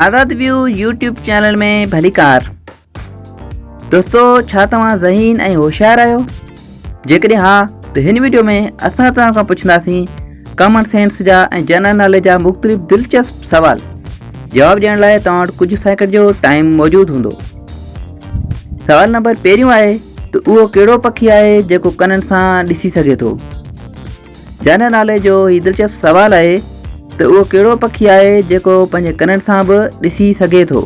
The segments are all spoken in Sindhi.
آزاد ويو يوٽيوب چينل ۾ ڀليڪار دوستو ڇا توهان ذهين ۽ هوشيار آهيو جيڪڏهن ها ته هن ويڊيو ۾ اسان توهان کان پڇنداسين ڪامن سينس جا ۽ جنرل ناليج جا مختلف دلچسپ سوال جواب ڏيڻ لاء توهان وٽ ڪجهه سيڪنڊ جو ٽائيم موجود هوندو سوال نمبر پهريون آهي ته اهو ڪهڙو پکي آهي جيڪو ڪنن سان ڏسي سگهي ٿو جنرل ناليج جو هي دلچسپ سوال آهي ته اهو ڪهڙو پکي آهي جيڪو پنهنجي ڪنن سان به ڏسي سگهي ٿو؟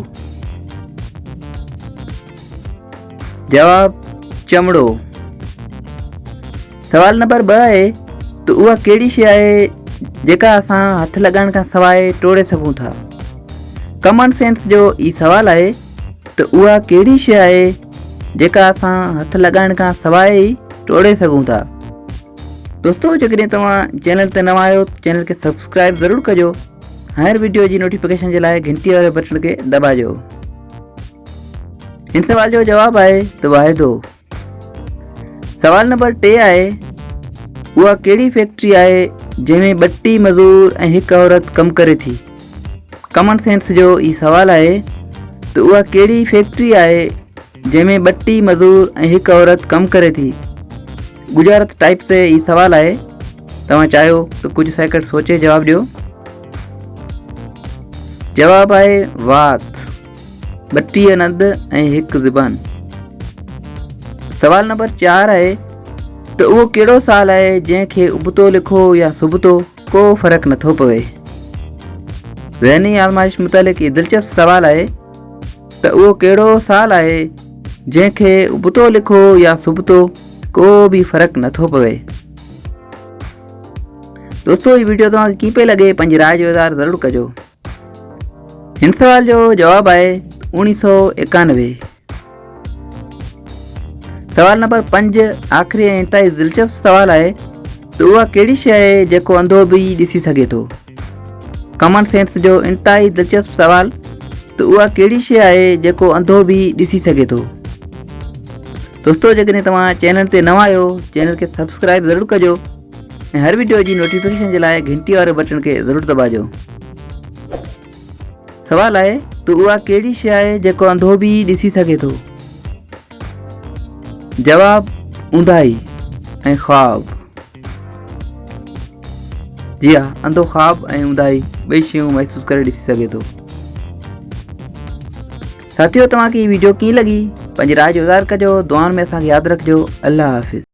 جواب، چمڙو. سوال نمبر 2 آهي ته اها ڪهڙي شيء آهي جيڪا اسان هٿ لڳائڻ کان سواء ٽوڙي سگهون ٿا؟ ڪامن سينس جو هي سوال آهي ته اها ڪهڙي شيء آهي جيڪا اسان هٿ لڳائڻ کان سواء ئي ٽوڙي سگهون ٿا؟ دوستو جيڪڏهن توهان چينل تي نوان آهيو ته چينل کي سبسڪرائب ضرور ڪجو هر ويڊيو جي نوٽيفڪيشن جي لاء گهنٽي واري بٽڻ کي دٻاجو. هن سوال جو جواب آهي ته واعدو. سوال نمبر 3 آهي اها ڪهڙي فيڪٽري آهي جنهن ۾ ٻٽي مزور ۽ هڪ عورت ڪم ڪري ٿي؟ ڪامن سينس جو هي سوال آهي ته اها ڪهڙي فيڪٽري آهي جنهن ۾ ٻٽي مزور ۽ هڪ عورت ڪم ڪري ٿي؟ ڳجهارت ٽائيپ تي هي سوال آهي توهان چاهيو ته ڪجهه سيڪنڊ سوچي جواب ڏيو. جواب آهي وات، 32 نند ۽ هڪ زبان. سوال نمبر 4 آهي ته اهو ڪهڙو سال آهي جنهن کي ابتو لکو يا سبتو ڪو فرق نٿو پوي. ذهني آزمائش متعلق هي دلچسپ سوال آهي ته اهو ڪهڙو سال آهي جنهن کي ابتو لکو يا سبتو ڪو به فرق نٿو پوي. دوستو هي ويڊيو توهان کي ڪيئن پئي لڳي پنهنجي راء جو اظهار ضرور ڪجو. هن سوال جو جواب آهي 1991. سوال نمبر 5 آخري ۽ انتهائي دلچسپ سوال آهي ته اها ڪهڙي شيء آهي جيڪو انڌو به ڏسي سگهي ٿو؟ ڪامن سينس جو انتهائي دلچسپ سوال ته اها ڪهڙي شيء آهي جيڪو انڌو به ڏسي سگهي ٿو؟ دوستو جيڪڏهن توهان چينل تي نوان آهيو چينل کي سبسڪرائب ضرور ڪجو ۽ هر ويڊيو جي نوٽيفڪيشن جي لاء گهنٽي واري بٽڻ کي ضرور دٻاجو. سوال آهي ته اها ڪهڙي شيء آهي جيڪو انڌو به ڏسي سگهي ٿو؟ جواب، اونداهي ۽ خواب. جي ها انڌو خواب ۽ اونداهي ٻئي شيون محسوس ڪري ڏسي سگهي ٿو. ساٿيو توهان کي هي ويڊيو ڪيئن لڳي پنهنجي راء جو اظهار ڪجو دعائن ۾ اسان کي ياد رکجو الله حافظ.